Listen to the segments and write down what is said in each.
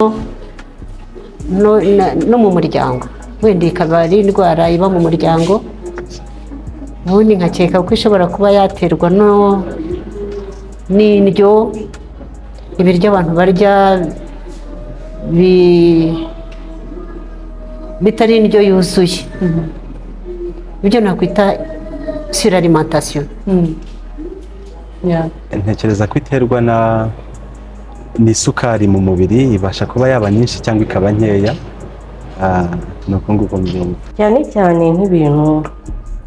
no mu muryango, wenda ikaba ari indwara iba mu muryango. Ubundi nkakeka ko ishobora kuba yaterwa no n'indyo, ibiryo abantu barya bitari indyo yuzuye, ibyo nakwita suralimentation. Ntekereza ko iterwa na n'isukari mu mubiri, ibasha kuba yaba nyinshi cyangwa ikaba nkeya. Ni uko nguko mbyumva. Cyane cyane nk'ibintu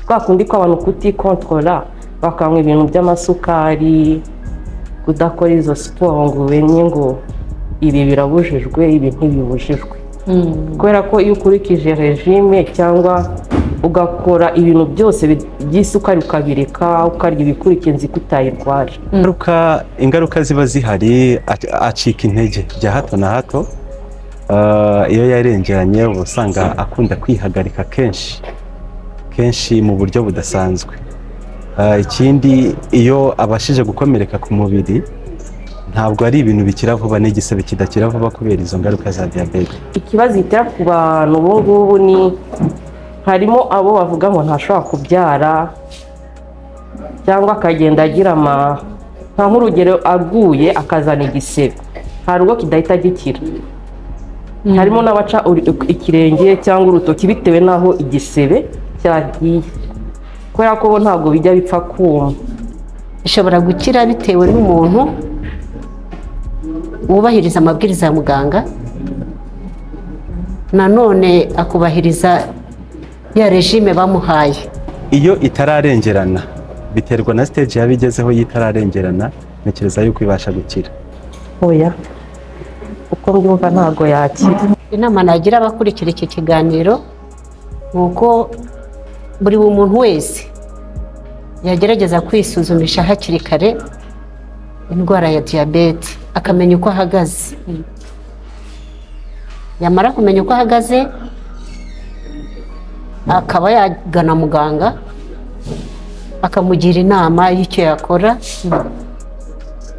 twa kundi kw'abantu kutikontorora, bakanywa ibintu by'amasukari, kudakora izo siporo ngo umenye ngo ibi birabujijwe, ibi ntibibujijwe, kubera ko iyo ukurikije régime cyangwa ugakora ibintu byose by'isukari ukabireka, ukarya ibikurikiye, nzi ko utayirwara. Ingaruka ziba zihari, acika intege bya hato na hato. Iyo yarengeranye uba usanga akunda kwihagarika kenshi kenshi mu buryo budasanzwe. Ikindi, iyo abashije gukomereka ku mubiri, ntabwo ari ibintu bikira vuba, n'igisebe kidakira vuba kubera izo ngaruka za diyabete. Ikibazo itera ku bantu ubu ngubu ni harimo abo bavuga ngo ntashobora kubyara, cyangwa akagenda agira ama nk'urugero aguye akazana igisebe, hari ubwo kidahita gikira. Harimo n'abaca ikirenge cyangwa urutoki bitewe n'aho igisebe cyagiye, kubera ko bo ntabwo bijya bipfa kuma. Ishobora gukira bitewe n'umuntu wubahiriza amabwiriza ya muganga, nanone akubahiriza ya régime bamuhaye. Iyo itararengerana, biterwa na stage yaba igezeho, iyo itararengerana ntekereza yuko ibasha gukira. Oya, uko mbyumva ntabwo yakira. Inama nagira abakurikira iki kiganiro ni uko buri muntu wese yagerageza kwisuzumisha hakiri kare indwara ya diyabete, akamenya uko ahagaze. Yamara kumenya uko ahagaze, akaba yagana muganga akamugira inama y'icyo yakora,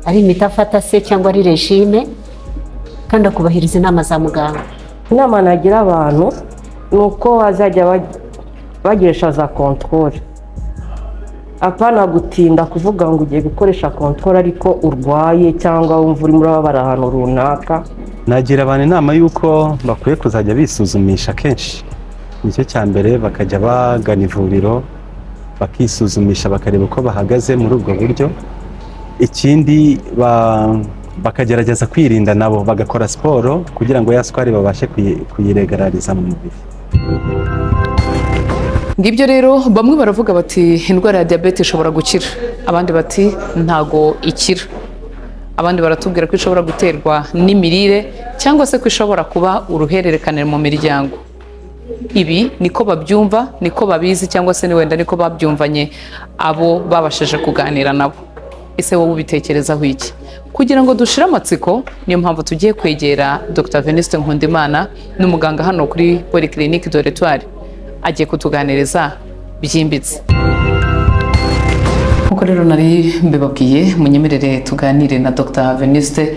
ari imiti afata se cyangwa ari régime, kandi akubahiriza inama za muganga. Inama nagira abantu ni uko bazajya bagirisha za contrôle, apana gutinda kuvuga ngo ugiye gukoresha contrôle ariko urwaye cyangwa wumva urimo urababara ahantu runaka. Nagira abantu inama y'uko bakwiye kuzajya bisuzumisha kenshi, nicyo cya mbere, bakajya bagana ivuriro bakisuzumisha, bakareba uko bahagaze muri ubwo buryo. Ikindi, bakagerageza kwirinda nabo, bagakora siporo kugira ngo ya sukari babashe kuyiregarariza mu mubiri. Ngibyo rero, bamwe baravuga bati indwara ya diyabete ishobora gukira, abandi bati ntago ikira, abandi baratubwira ko ishobora guterwa n'imirire cyangwa se ko ishobora kuba uruhererekane mu miryango. Ibi niko babyumva, niko babizi, cyangwa se ni wenda niko babyumvanye abo babashije kuganira nabo. Ese wowe ubitekerezaho iki? Kugira ngo dushire amatsiko, niyo mpamvu tugiye kwegera Dr Venuste Nkundimana, ni umuganga hano kuri Polyclinique de l'Etoile, agiye kutuganiriza byimbitse. Nkuko rero nari mbibabwiye, munyemerere tuganire na Dr Venuste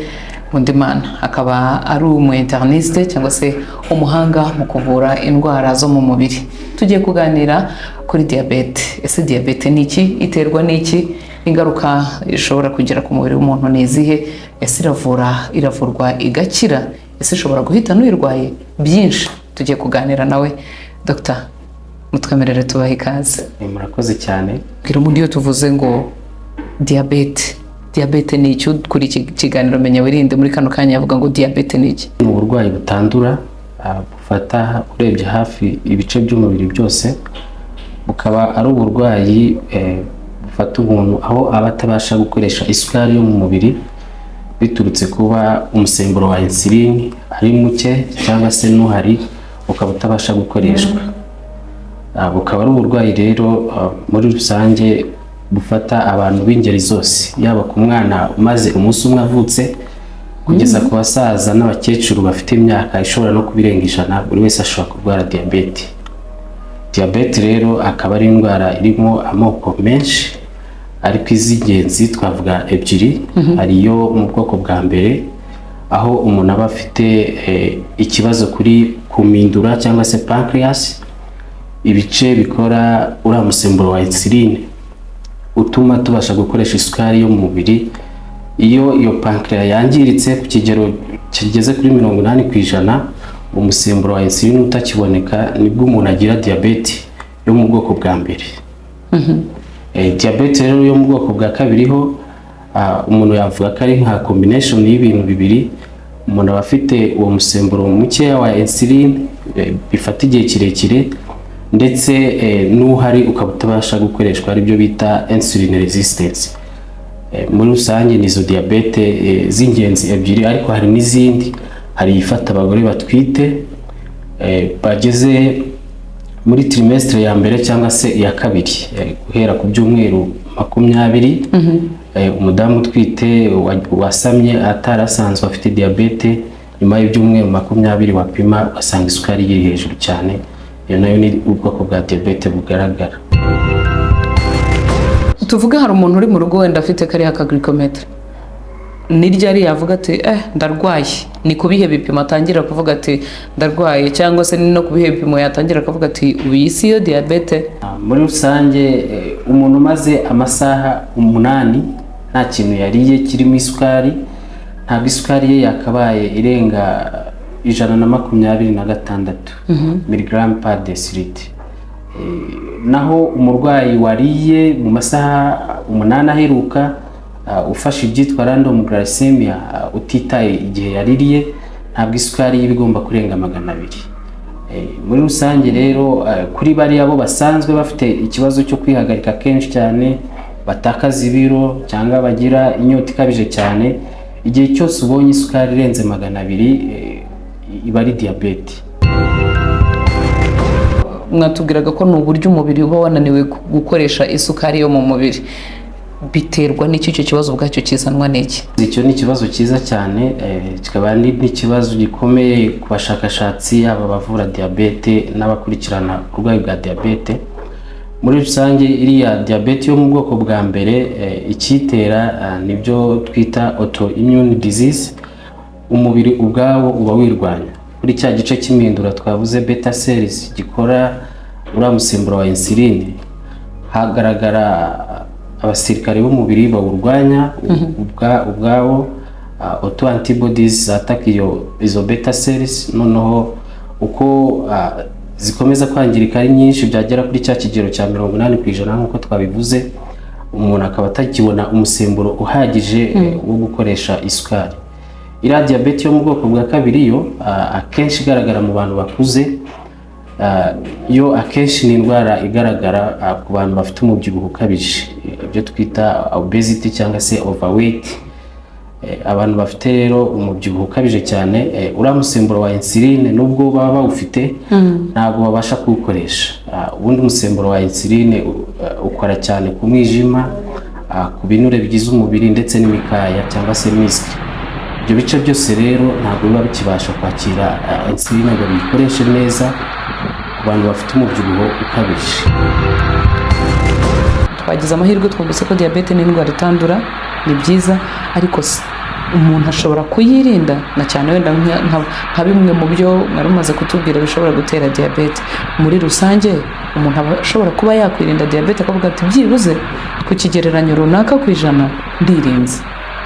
Nkundimana, akaba ari umu interniste cyangwa se umuhanga mu kuvura indwara zo mu mubiri. Tugiye kuganira kuri diyabete. Ese diyabete ni iki? Iterwa n'iki? Ingaruka ishobora kugira ku mubiri w'umuntu ni izihe? Ese iravura, iravurwa igakira? Ese ishobora guhita n'uyirwaye? Byinshi tugiye kuganira nawe. Dr, mutwemerere tubahe ikaze. Murakoze cyane. Bwira umuntu, iyo tuvuze ngo diyabete, diyabete ni iki? Kuri iki kiganiro Menya Wirinde muri kano kanya yavuga ngo diyabete ni iki? Ni uburwayi butandura, bufata urebye hafi ibice by'umubiri byose, bukaba ari uburwayi bufata umuntu aho aba atabasha gukoresha isukari yo mu mubiri, biturutse kuba umusemburo wa insuline ari muke cyangwa se n'uhari ukaba utabasha gukoreshwa. Bukaba ari uburwayi rero muri rusange bufata abantu b'ingeri zose, yaba ku mwana umaze umunsi umwe avutse kugeza ku basaza n'abakecuru bafite imyaka ishobora no kuba irenga 100. Buri wese ashobora kurwara diyabete. Diyabete rero akaba ari indwara irimo amoko menshi, ariko iz'ingenzi twavuga ebyiri. Hari iyo mu bwoko bwa mbere. Aho umuntu aba afite ikibazo kuri ku mpindura cyangwa se pancreas, ibice bikora uriya musemburo wa insuline utuma tubasha gukoresha isukari yo mu mubiri. Iyo iyo pancreas yangiritse ku kigero kigeze kuri 80%, umusemburo wa insuline utakiboneka, nibwo umuntu agira diyabete yo mu bwoko bwa mbere. Diyabete rero yo mu bwoko bwa kabiri ho, umuntu yavuga ko ari nka combination y'ibintu bibiri. Umuntu aba afite uwo musemburo mukeya wa insuline, bifata igihe kirekire, ndetse n'uhari ukaba utabasha gukoreshwa, aribyo bita insulin resistance. Muri rusange ni izo diyabete z'ingenzi ebyiri, ariko hari n'izindi. Hari ifata abagore batwite, bageze muri trimestre ya mbere cyangwa se iya kabiri, guhera ku byumweru 20. Umudamu utwite wasamye atarasanzwe afite diyabete, nyuma y'ibyumweru 20 wapima ugasanga isukari iri hejuru cyane, iyo nayo ni ubwoko bwa diyabete bugaragara. Tuvuge hari umuntu uri mu rugo wenda afite kariya ka glucomètre, ni ryari yavuga ati: "Eh, ndarwaye"? Ni ku bihe bipimo atangira kuvuga ati: "Ndarwaye"? Cyangwa se ni no ku bihe bipimo yatangira akavuga ati: "Ubu iyi si yo diyabete"? Muri rusange, umuntu umaze amasaha 8 nta kintu yariye kirimo isukari, ntabwo isukari ye yakabaye irenga 126 miligaramu par decilitre. Naho umurwayi wariye mu masaha 8 aheruka, ufashe ibyitwa random glycemia, utitaye igihe yaririye, ntabwo isukari ye iba igomba kurenga 200. Muri rusange rero, kuri bariya bo basanzwe bafite ikibazo cyo kwihagarika kenshi cyane, batakaza ibiro cyangwa bagira inyota ikabije cyane, igihe cyose ubonye isukari irenze 200, iba ari diyabete. Mwatubwiraga ko ni uburyo umubiri uba wananiwe gukoresha isukari yo mu mubiri. Biterwa n'iki? Icyo kibazo ubwacyo kizanwa n'iki? Icyo ni ikibazo cyiza cyane, kikaba n'ikibazo gikomeye ku bashakashatsi, yaba abavura diyabete n'abakurikirana uburwayi bwa diyabete muri rusange. Iriya diyabete yo mu bwoko bwa mbere, icyitera nibyo twita autoimmune disease. Umubiri ubwawo uba wirwanya kuri cya gice cy'imihindura twavuze, beta cells, gikora uriya musemburo wa insuline. Hagaragara abasirikare b'umubiri bawurwanya ubwabo, auto antibodies zataka izo beta cells. Noneho uko zikomeza kwangirika ari nyinshi, byagera kuri cya kigero cya 80% nk'uko twabivuze, umuntu akaba atakibona umusemburo uhagije wo gukoresha isukari. Iriya diyabete yo mu bwoko bwa kabiri yo, akenshi igaragara mu bantu bakuze. Yo akenshi ni indwara igaragara ku bantu bafite umubyibuho ukabije, ibyo twita obesity cyangwa se overweight. Abantu bafite rero umubyibuho ukabije cyane, uriya musemburo wa insuline, nubwo baba bawufite, ntabwo babasha kuwukoresha. Ubundi umusemburo wa insuline ukora cyane ku mwijima, ku binure bigize umubiri ndetse n'imikaya cyangwa se muscle. Ibyo bice byose rero ntabwo biba bikibasha kwakira insuline ngo biyikoreshe neza ku bantu bafite umubyibuho ukabije. Twagize amahirwe twumvise ko diyabete ni indwara itandura, ni byiza. Ariko se umuntu ashobora kuyirinda, na cyane wenda nka bimwe mu byo mwari mumaze kutubwira bishobora gutera diyabete? Muri rusange umuntu aba ashobora kuba yakwirinda diyabete, akavuga ati: "Byibuze ku kigereranyo runaka ku ijana ndirinze"?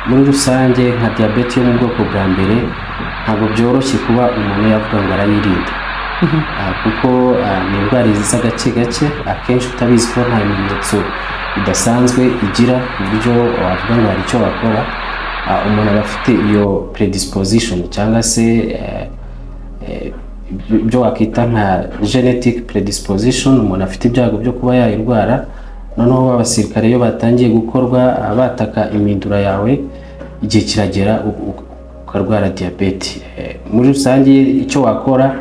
Muri rusange, nka diyabete yo mu bwoko bwa mbere, ntabwo byoroshye kuba umuntu yavuga ngo arayirinda, kuko ni indwara iza gake gake, akenshi utabizi ko nta bimenyetso bidasanzwe igira ku buryo wavuga ngo hari icyo wakora. Umuntu aba afite iyo predisposition cyangwa se ibyo wakita nka genetic predisposition, umuntu afite ibyago byo kuba yayirwara. Noneho abasirikare iyo batangiye gukorwa, bataka imindura yawe, igihe kiragera ukarwara diyabete. Muri rusange icyo wakora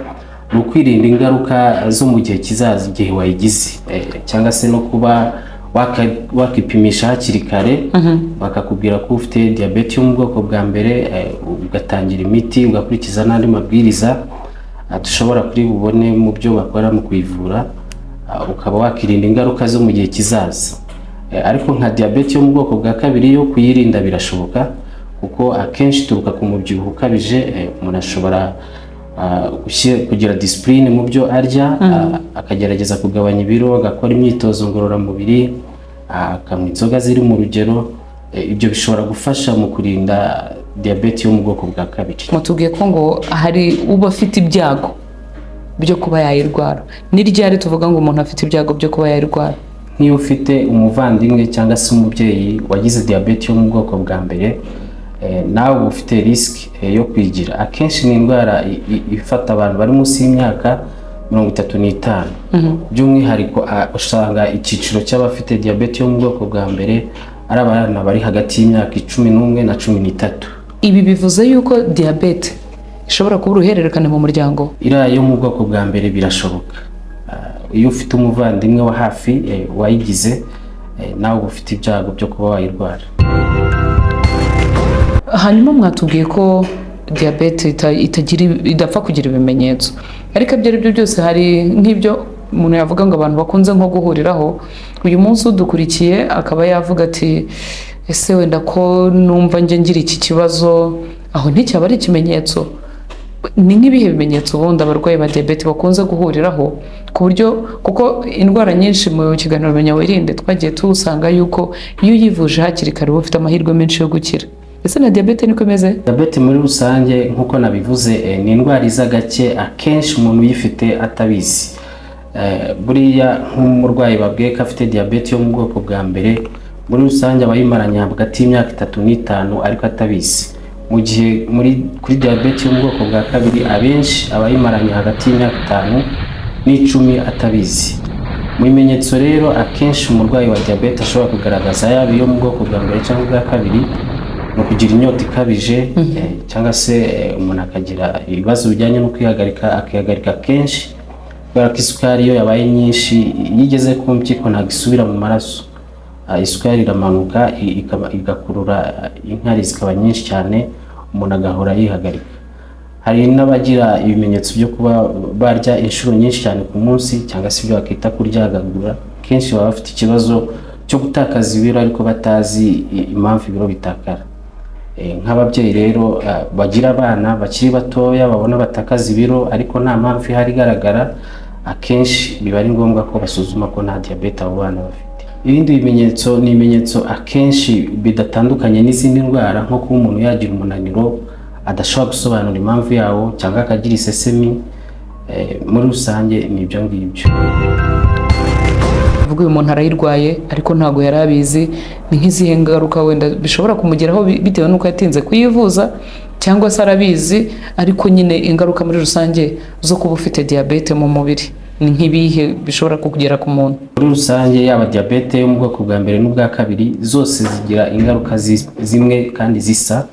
ni ukwirinda ingaruka zo mu gihe kizaza igihe wayigize, cyangwa se no kuba wakipimisha hakiri kare, bakakubwira ko ufite diyabete yo mu bwoko bwa mbere, ugatangira imiti, ugakurikiza n'andi mabwiriza dushobora kuri bubone mu byo bakora mu kuyivura, ukaba wakirinda ingaruka zo mu gihe kizaza. Ariko nka diyabete yo mu bwoko bwa kabiri yo, kuyirinda birashoboka. Kuko akenshi ituruka ku mubyibuho ukabije. Umuntu ashobora kugira discipline mu byo arya, akagerageza kugabanya ibiro, agakora imyitozo ngororamubiri, akanywa inzoga ziri mu rugero. Ibyo bishobora gufasha mu kurinda diyabete yo mu bwoko bwa kabiri. Mutubwiye ko ngo hari uba afite ibyago byo kuba yayirwara. Ni ryari tuvuga ngo umuntu afite ibyago byo kuba yayirwara? Nk'iyo ufite umuvandimwe cyangwa se umubyeyi wagize diyabete yo mu bwoko bwa mbere, nawe uba ufite risque yo kuyigira. Akenshi ni indwara ifata abantu bari munsi y'imyaka 35. By'umwihariko usanga icyiciro cy'abafite diyabete yo mu bwoko bwa mbere ari abana bari hagati y'imyaka 11 na 13. Ibi bivuze yuko diyabete ishobora kuba uruhererekane mu muryango? Iriya yo mu bwoko bwa mbere birashoboka. Iyo ufite umuvandimwe wa hafi wayigize, nawe uba ufite ibyago byo kuba wayirwara. Hanyuma mwatubwiye ko diyabete itagira, idapfa kugira ibimenyetso, ariko ibyo ari byo byose hari nk'ibyo umuntu yavuga ngo abantu bakunze nko guhuriraho. Uyu munsi udukurikiye akaba yavuga ati: "Ese wenda ko numva njye ngira iki kibazo, aho nticyaba ari ikimenyetso?" Ni nk'ibihe bimenyetso ubundi abarwayi ba diyabete bakunze guhuriraho, ku buryo, kuko indwara nyinshi mu kiganiro Menya Wirinde twagiye tuwusanga yuko iyo uyivuje hakiri kare uba ufite amahirwe menshi yo gukira, ese na diyabete niko imeze? Diyabete muri rusange, nk'uko nabivuze, ni indwara iza gake, akenshi umuntu uyifite atabizi. Buriya nk'umurwayi babwiye ko afite diyabete yo mu bwoko bwa mbere, muri rusange aba ayimaranye hagati y'imyaka 3 n'itanu ariko atabizi, mu gihe kuri diyabete yo mu bwoko bwa kabiri abenshi aba ayimaranye hagati y'imyaka 5 n'icumi atabizi. Mu bimenyetso rero akenshi umurwayi wa diyabete ashobora kugaragaza, yaba iyo mu bwoko bwa mbere cyangwa ubwa kabiri, ni ukugira inyota ikabije, cyangwa se umuntu akagira ibibazo bijyanye no kwihagarika, akihagarika kenshi, kubera ko isukari iyo yabaye nyinshi, iyo igeze ku mpyiko ntabwo isubira mu maraso. Isukari iramanuka igakurura inkari zikaba nyinshi cyane, umuntu agahora yihagarika. Hari n'abagira ibimenyetso byo kuba barya inshuro nyinshi cyane ku munsi, cyangwa se ibyo bakita kuryagagura. Kenshi baba bafite ikibazo cyo gutakaza ibiro ariko batazi impamvu ibiro bitakara. Nk'ababyeyi rero bagira abana bakiri batoya babona batakaza ibiro ariko nta mpamvu ihari igaragara, akenshi biba ari ngombwa ko basuzuma ko nta diyabete abo bana bafite. Ibindi bimenyetso ni ibimenyetso akenshi bidatandukanye n'izindi ndwara, nko kuba umuntu yagira umunaniro adashobora gusobanura impamvu yawo, cyangwa akagira isesemi. Muri rusange ni ibyo ngibyo. Uvuga uyu muntu arayirwaye ariko ntabwo yari abizi, ni nk'izihe ngaruka wenda bishobora kumugeraho bitewe n'uko yatinze kuyivuza, cyangwa se arabizi ariko nyine, ingaruka muri rusange zo kuba ufite diyabete mu mubiri ni nk'ibihe bishobora kugera ku muntu? Muri rusange, yaba diyabete yo mu bwoko bwa mbere n'ubwa kabiri, zose zigira ingaruka zimwe kandi zisa.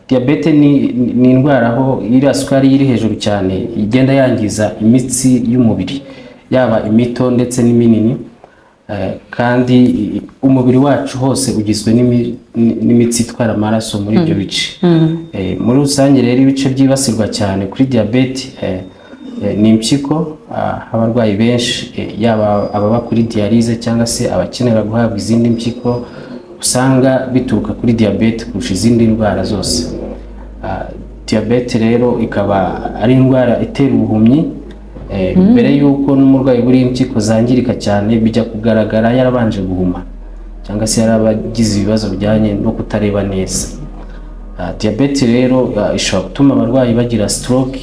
Diyabete ni indwara aho iriya sukari iri hejuru cyane igenda yangiza imitsi y'umubiri, yaba imito ndetse n'iminini. Kandi umubiri wacu hose ugizwe n'imitsi itwara amaraso muri ibyo bice. Muri rusange rero, ibice byibasirwa cyane kuri diyabete ni impyiko. Abarwayi benshi, yaba ababa kuri dialyse cyangwa se abakenera guhabwa izindi mpyiko, usanga bituruka kuri diyabete kurusha izindi ndwara zose. Diyabete rero ikaba ari indwara itera ubuhumyi. Mbere y'uko n'umurwayi buriya impyiko zangirika cyane, bijya kugaragara yarabanje guhuma cyangwa se yarabagize ibibazo bijyanye no kutareba neza. Diyabete rero ishobora gutuma abarwayi bagira stroke,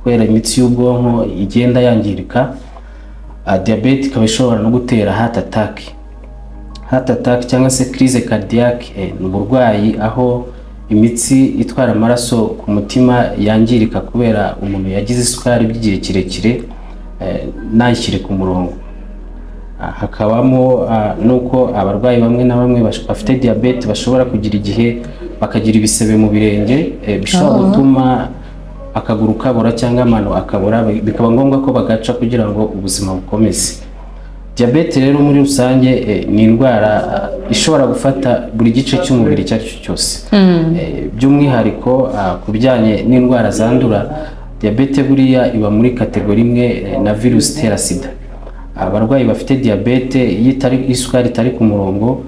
kubera imitsi y'ubwonko igenda yangirika. Diyabete ikaba ishobora no gutera heart attack. Heart attack cyangwa se crise cardiaque ni uburwayi aho imitsi itwara amaraso ku mutima yangirika kubera umuntu yagize isukari by'igihe kirekire ntayishyire ku murongo. Hakabamo n'uko abarwayi bamwe na bamwe bafite diyabete bashobora kugira igihe bakagira ibisebe mu birenge, bishobora gutuma akaguru kabora cyangwa amano akabora, bikaba ngombwa ko bagaca kugira ngo ubuzima bukomeze. Diyabete rero muri rusange ni indwara ishobora gufata buri gice cy'umubiri icyo ari cyo cyose. By'umwihariko ku bijyanye n'indwara zandura, diyabete buriya iba muri catégorie imwe na virusi itera sida. Abarwayi bafite diyabete, iyo itari isukari itari ku murongo,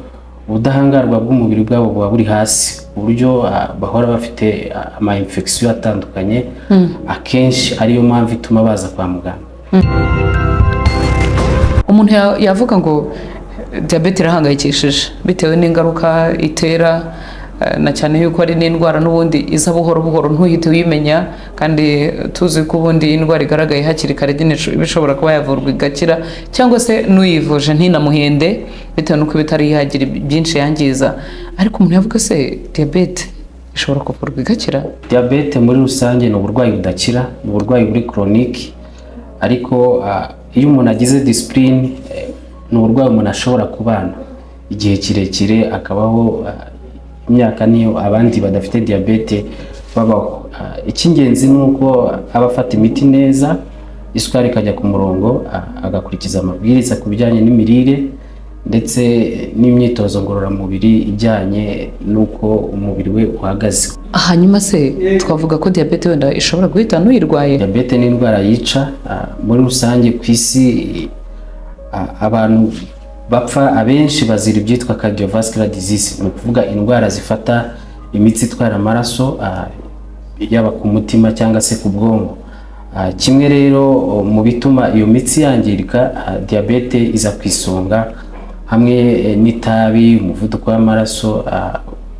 Ubudahangarwa bw'umubiri bwabo buba buri hasi, ku buryo bahora bafite ama infection atandukanye, akenshi ariyo mpamvu ituma baza kwa muganga. Umuntu yavuga ngo diyabete irahangayikishije bitewe n'ingaruka itera, na cyane yuko ari n'indwara n'ubundi iza buhoro buhoro, ntuhite uyimenya, kandi tuzi ko ubundi iyi ndwara igaragaye hakiri kare nyine iba ishobora kuba yavurwa igakira, cyangwa se n'uyivuje ntinamuhende bitewe n'uko iba itari yagira byinshi yangiza. Ariko umuntu yavuga se, diyabete ishobora kuvurwa igakira? Diyabete muri rusange ni uburwayi budakira, ni uburwayi buri chronique, ariko iyo umuntu agize discipline, ni uburwayi umuntu ashobora kubana igihe kirekire, akabaho imyaka niyo abandi badafite diyabete babaho. Icy'ingenzi ni uko aba afata imiti neza, isukari ikajya ku murongo, agakurikiza amabwiriza ku bijyanye n'imirire ndetse n'imyitozo ngororamubiri ijyanye n'uko umubiri we uhagaze. Hanyuma se twavuga ko diyabete wenda ishobora guhitana uyirwaye? Diyabete ni indwara yica. Muri rusange ku isi, abantu bapfa abenshi bazira ibyitwa cardiovascular disease, ni ukuvuga indwara zifata imitsi itwara amaraso, yaba ku mutima cyangwa se ku bwonko. Kimwe rero mu bituma iyo mitsi yangirika, diyabete iza ku isonga hamwe n'itabi, umuvuduko w'amaraso,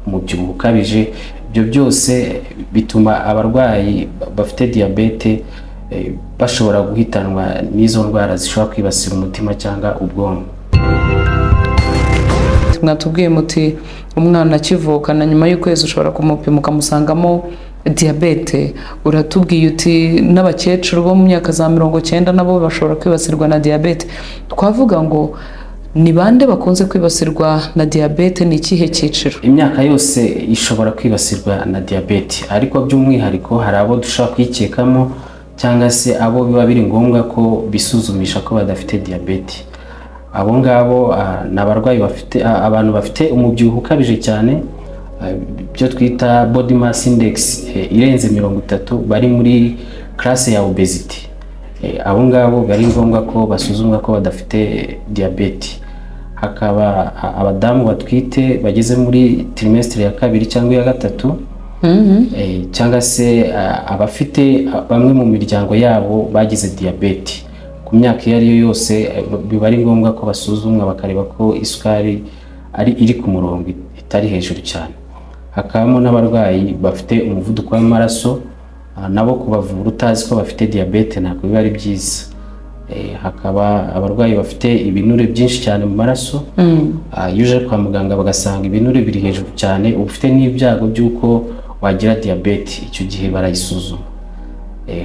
umubyibuho ukabije. Ibyo byose bituma abarwayi bafite diyabete bashobora guhitanwa n'izo ndwara zishobora kwibasira umutima cyangwa ubwonko. Mwatubwiye muti umwana akivuka na nyuma y'ukwezi ushobora kumupima ukamusangamo diyabete. Uratubwiye uti n'abakecuru bo mu myaka za 90 nabo bashobora kwibasirwa na diyabete. Twavuga ngo ni bande bakunze kwibasirwa na diyabete? Ni ikihe cyiciro? Imyaka yose ishobora kwibasirwa na diyabete, ariko by'umwihariko hari abo dushobora kuyikekamo cyangwa se abo biba biri ngombwa ko bisuzumisha ko badafite diyabete. Abo ngabo ni abarwayi bafite abantu bafite umubyibuho ukabije cyane, ibyo twita body mass index irenze 30, bari muri classe ya obesity. Abo ngabo biba ari ngombwa ko basuzumwa ko badafite diyabete. Hakaba abadamu batwite bageze muri trimestre ya kabiri cyangwa iya gatatu, cyangwa se abafite bamwe mu miryango yabo bagize diyabete. Ku myaka iyo ari yo yose, biba ari ngombwa ko basuzumwa bakareba ko isukari ari iri ku murongo, itari hejuru cyane. Hakabamo n'abarwayi bafite umuvuduko w'amaraso, nabo kubavura utazi ko bafite diyabete ntabwo biba ari byiza. Hakaba abarwayi bafite ibinure byinshi cyane mu maraso. Iyo uje kwa muganga bagasanga ibinure biri hejuru cyane, uba ufite n'ibyago by'uko wagira diyabete, icyo gihe barayisuzuma.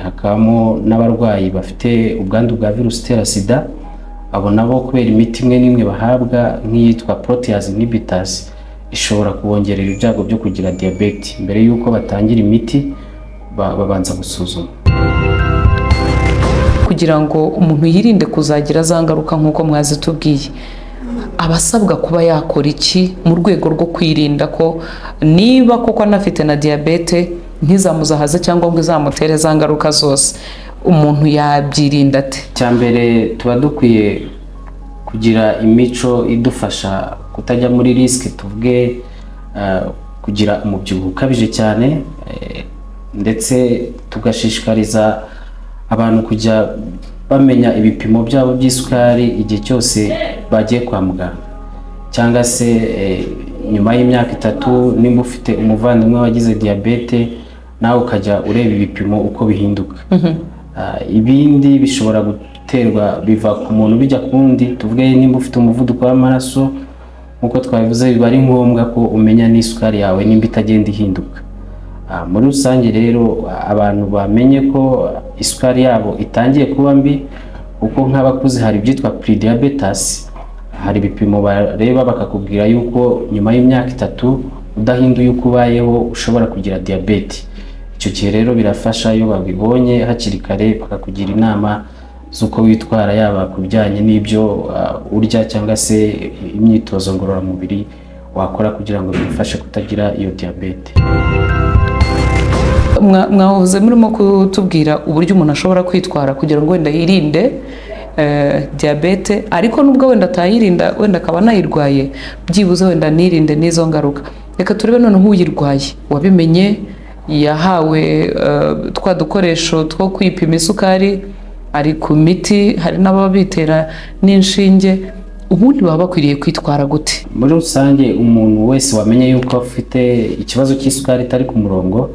Hakabamo n'abarwayi bafite ubwandu bwa virusi itera sida. Abo nabo kubera imiti imwe n'imwe bahabwa nk'iyitwa protease inhibitors ishobora kubongerera ibyago byo kugira diyabete. Mbere y'uko batangira imiti babanza gusuzuma. Kugira ngo umuntu yirinde kuzagira za ngaruka nk'uko mwazitubwiye, aba asabwa kuba yakora iki mu rwego rwo kwirinda ko niba koko anafite na diyabete ntizamuzahaze cyangwa ngo izamutere za ngaruka zose? Umuntu yabyirinda ate? Icya mbere, tuba dukwiye kugira imico idufasha kutajya muri risque, tuvuge kugira umubyibuho ukabije cyane, ndetse tugashishikariza abantu kujya bamenya ibipimo byabo by'isukari igihe cyose bagiye kwa muganga, cyangwa se nyuma y'imyaka 3, nimba ufite umuvandimwe wagize diyabete, nawe ukajya ureba ibipimo uko bihinduka. Ibindi bishobora guterwa, biva ku muntu bijya ku wundi. Tuvuge nimba ufite umuvuduko w'amaraso nk'uko twabivuze, biba ari ngombwa ko umenya n'isukari yawe nimba itagenda ihinduka. Muri rusange rero, abantu bamenye ko isukari yabo itangiye kuba mbi, kuko nk'abakuze hari ibyitwa prediabetes, hari ibipimo bareba bakakubwira yuko nyuma y'imyaka 3 udahinduye uko ubayeho ushobora kugira diyabete. Icyo gihe rero birafasha iyo babibonye hakiri kare, bakakugira inama z'uko witwara, yaba ku bijyanye n'ibyo urya cyangwa se imyitozo ngororamubiri wakora kugira ngo bigufashe kutagira iyo diyabete. Mwahoze murimo kutubwira uburyo umuntu ashobora kwitwara kugira ngo wenda yirinde diyabete, ariko nubwo wenda atayirinda, wenda akaba anayirwaye, byibuze wenda nirinde n'izo ngaruka. Reka turebe noneho uyirwaye wabimenye, yahawe twa dukoresho two kwipima isukari, ari ku miti, hari n'ababa bitera n'inshinge. Ubundi baba bakwiriye kwitwara gute? Muri rusange, umuntu wese wamenye yuko afite ikibazo cy'isukari itari ku murongo,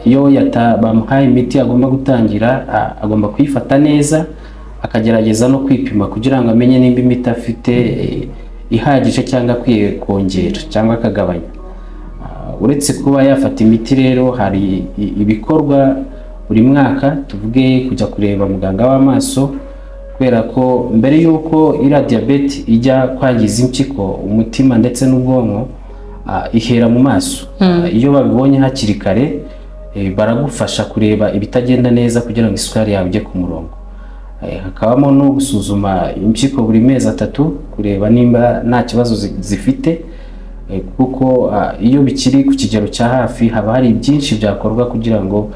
iyo bamuhaye imiti agomba gutangira, agomba kuyifata neza, akagerageza no kwipima kugira ngo amenye nimba imiti afite ihagije cyangwa akwiye kongera cyangwa akagabanya. Uretse kuba yafata imiti rero, hari ibikorwa buri mwaka, tuvuge kujya kureba muganga w'amaso, kubera ko mbere y'uko iriya diyabete ijya kwangiza impyiko, umutima ndetse n'ubwonko, ihera mu maso. Iyo babibonye hakiri kare, baragufasha kureba ibitagenda neza kugira ngo isukari yawe ijye ku murongo. Hakabamo no gusuzuma impyiko buri mezi 3, kureba nimba nta kibazo zifite, kuko iyo bikiri ku kigero cya hafi haba hari byinshi byakorwa kugira ngo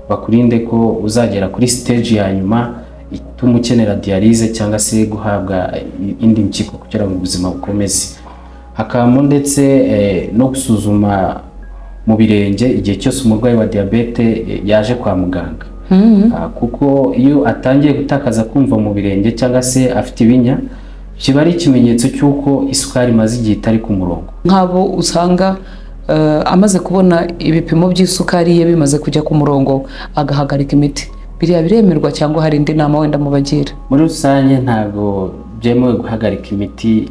bakurinde ko uzagera kuri stage ya nyuma ituma ukenera dialyse cyangwa se guhabwa indi mpyiko kugira ngo ubuzima bukomeze. Hakabamo ndetse no gusuzuma mu birenge igihe cyose umurwayi wa diyabete yaje kwa muganga, kuko iyo atangiye gutakaza kumva mu birenge cyangwa se afite ibinya, kiba ari ikimenyetso cy'uko isukari imaze igihe itari ku murongo. Nk'abo usanga amaze kubona ibipimo by'isukari ye bimaze kujya ku murongo agahagarika imiti, biriya biremerwa cyangwa hari indi nama wenda mubagira? Muri rusange ntabwo byemewe guhagarika imiti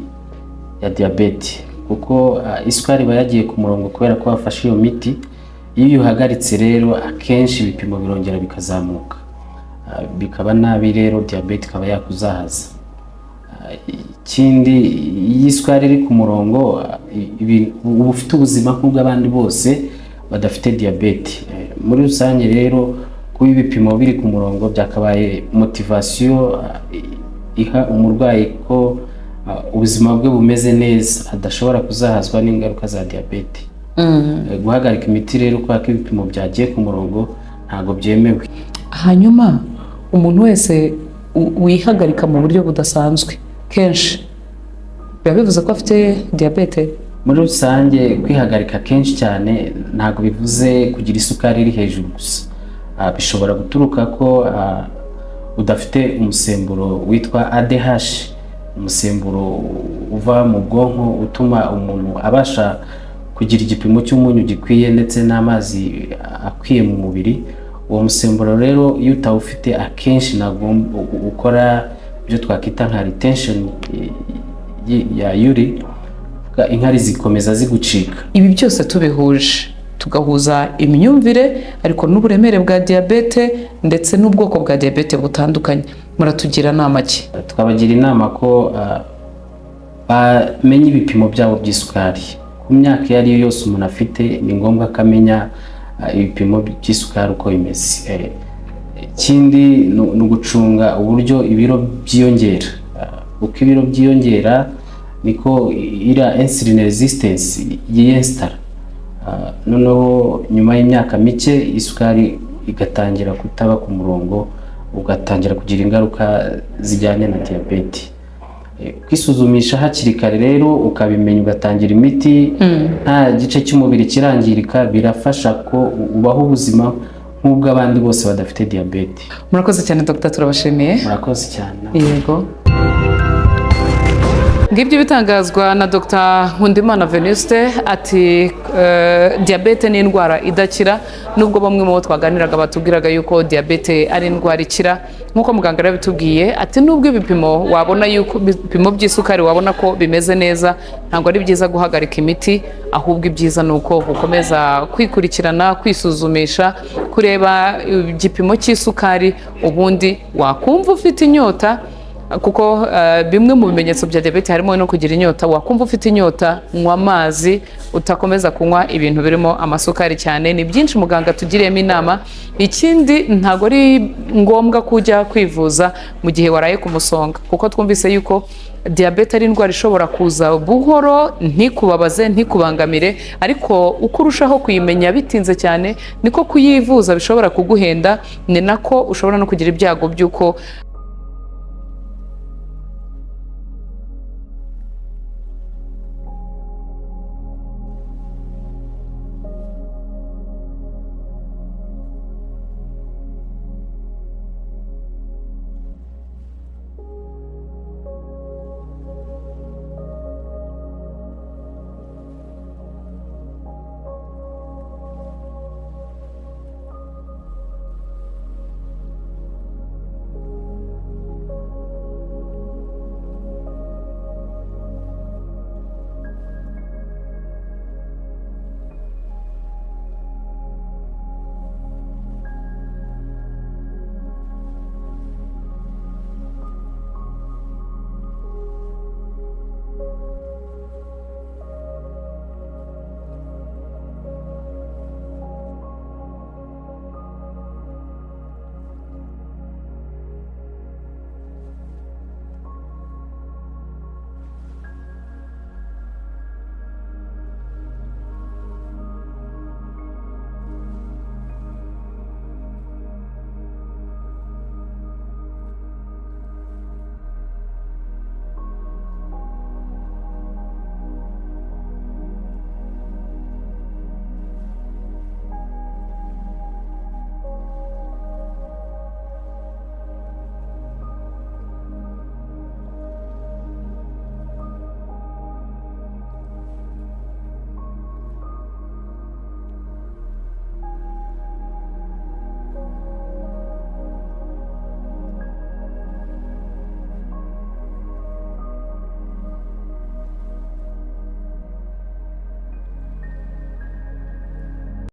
ya diyabete, kuko isukari iba yagiye ku murongo kubera ko wafashe iyo miti. Iyo uyihagaritse rero, akenshi ibipimo birongera bikazamuka, bikaba nabi rero, diyabete ikaba yakuzahaza. Ikindi, iyo isukari iri ku murongo, uba ufite ubuzima nk'ubw'abandi bose badafite diyabete. Muri rusange rero, kuba ibipimo biri ku murongo byakabaye motivation iha umurwayi ko ubuzima bwe bumeze neza, adashobora kuzahazwa n'ingaruka za diyabete. Guhagarika imiti rero kubera ko ibipimo byagiye ku murongo ntabwo byemewe. Hanyuma umuntu wese wihagarika mu buryo budasanzwe kenshi, biba bivuze ko afite diyabete? Muri rusange, kwihagarika kenshi cyane ntabwo bivuze kugira isukari iri hejuru gusa. Bishobora guturuka ko udafite umusemburo witwa ADH, umusemburo uva mu bwonko utuma umuntu abasha kugira igipimo cy'umunyu gikwiye ndetse n'amazi akwiye mu mubiri. Uwo musemburo rero iyo utawufite, akenshi ntabwo ukora ibyo twakwita nka retention ya urine, inkari zikomeza zigucika. Ibi byose tubihuje, tugahuza imyumvire ariko n'uburemere bwa diyabete ndetse n'ubwoko bwa diyabete butandukanye, muratugira nama ki? Twabagira inama ko bamenya ibipimo byabo by'isukari. Ku myaka iyo ari yo yose umuntu afite, ni ngombwa ko amenya ibipimo by'isukari uko bimeze. Ikindi ni ugucunga uburyo ibiro byiyongera. Uko ibiro byiyongera niko iriya insulin resistance yiyensitara. Noneho nyuma y'imyaka mike isukari igatangira kutaba ku murongo, ugatangira kugira ingaruka zijyanye na diyabete. Kwisuzumisha hakiri kare rero, ukabimenya, ugatangira imiti nta gice cy'umubiri kirangirika, birafasha ko ubaho ubuzima nk'ubw'abandi bose badafite diyabete. Murakoze cyane dogita, turabashimiye. Murakoze cyane. Yego, ngibyo bitangazwa na Dr Nkundimana Venuste, ati diyabete ni indwara idakira, nubwo bamwe mu bo twaganiraga batubwiraga yuko diyabete ari indwara ikira. Nk'uko muganga yari abitubwiye, ati nubwo ibipimo wabona yuko ibipimo by'isukari wabona ko bimeze neza, ntabwo ari byiza guhagarika imiti, ahubwo ibyiza ni uko ukomeza kwikurikirana, kwisuzumisha, kureba igipimo cy'isukari, ubundi wakumva ufite inyota, kuko bimwe mu bimenyetso bya diyabete harimo no kugira inyota. Wakumva ufite inyota, nywa amazi, utakomeza kunywa ibintu birimo amasukari cyane. Ni byinshi muganga tugiriyemo inama. Ikindi, ntabwo ari ngombwa ko ujya kwivuza mu gihe waraye ku musonga, kuko twumvise yuko diyabete ari indwara ishobora kuza buhoro, ntikubabaze, ntikubangamire, ariko uko urushaho kuyimenya bitinze cyane niko kuyivuza bishobora kuguhenda, ni nako ushobora no kugira ibyago by'uko